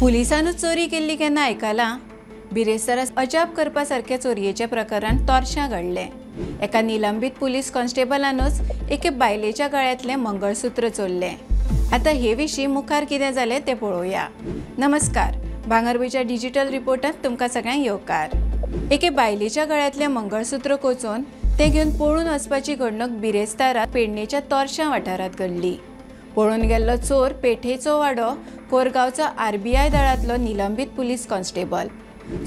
पुलिसानूच चोरी केल्ली केन्ना आयकलां? बिरेस्तारा अजाप करपा सारकें चोरयेचें प्रकरण तोरशां घडलें. एका निलंबीत पुलीस कॉन्स्टेबलानूच एके बायलेच्या गळ्यांतलें मंगळसूत्र चोरलें. आतां हे विशीं मुखार कितें जालें तें पळोवया. नमस्कार, भांगरभूंयच्या डिजिटल रिपोर्टांत तुमकां सगळ्यांक येवकार. एके बायलेच्या गळ्यांतलें मंगळसूत्र कोचोवन तें घेवन पळून वचपाची घडणूक बिरेस्तारा पेडणेच्या तोरशां वाठारांत घडली. पळून गेल्लो चोर पेठेचो वाडो कोरगांवचो आरबीआय दळांतलो निलंबीत पुलीस कॉन्स्टेबल.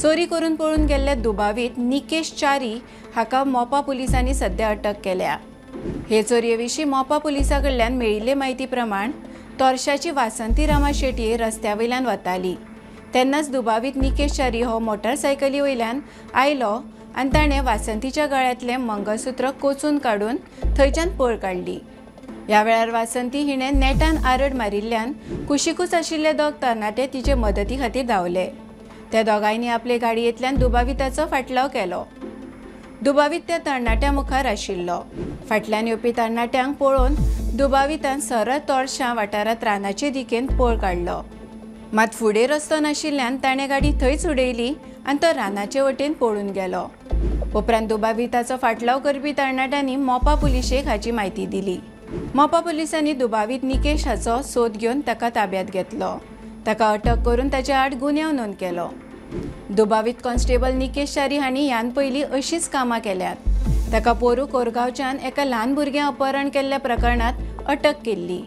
चोरी करून पळून गेल्ले दुबावीत निकेश च्यारी हाका मोपा पुलिसांनी सध्या अटक केल्या. हे चोरये विशीं मोपा पुलिसां कडल्यान मेळिल्ले म्हायती प्रमाण तोरशाची वासंती रामा शेटये रस्त्या वयल्यान वताली तेन्नाच दुबावीत निकेश च्यारी हो मोटरसायकली वयल्यान आयलो आनी ताणें वासंतीच्या गळ्यांतलें मंगळसूत्र कोचून काडून थंयच्यान पळ काडली. ह्या वेळार वासंती हिणें नेटान आरड मारिल्ल्यान कुशीकूच आशिल्ले दोग तरणाटे तिचे मदती खातीर धांवले. त्या दोगांयनी आपले गाडयेंतल्यान दुबाविताचो फाटलाव केलो. दुबावीत त्या तरणाट्या मुखार आशिल्लो. फाटल्यान येवपी तरणाट्यांक पळोवन दुबावितान सरळ तोरशां वाठारांत रानाचे दिकेन पळ काडलो. मात फुडें रस्तो नाशिल्ल्यान ताणें गाडी थंयच उडयली आनी तो रानाचे वटेन पळून गेलो. उपरांत दुबाविताचो फाटलाव करपी तरणाट्यांनी मोपा पुलिशेक हाची म्हायती दिली. मोपा पुलिसांनी दुबावीत निकेश हाचो सोद घेवन ताका ताब्यांत घेतलो. ताका अटक करून ताच्या आड गुन्यांव नोंद केलो. दुबावीत कॉन्स्टेबल निकेश च्यारी हांणी ह्यान पयलीं अशींच कामां केल्यात. ताका पोरूं कोरगांवच्यान एका ल्हान भुरग्यां अपहरण केल्ल्या प्रकरणांत अटक केल्ली.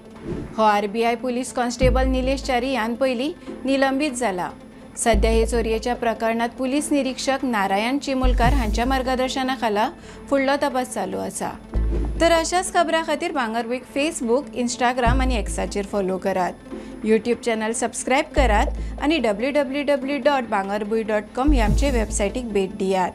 हो RBI police constable Nilesh Chari ह्यान पयलीं निलंबीत जाला. सध्या हे चोरयेच्या प्रकरणांत पुलीस निरीक्षक नारायण चिमुलकार हांच्या मार्गदर्शना खाला फुडलो तपास चालू आसा. तर अशाच खबरां खातीर भांगरभूंयक फेसबूक, इंस्टाग्राम आनी एक्साचेर फॉलो करात. यूट्यूब चॅनल सबस्क्रायब करात आनी www.bangarbhuy.com ह्या आमचे वेबसायटीक भेट दियात.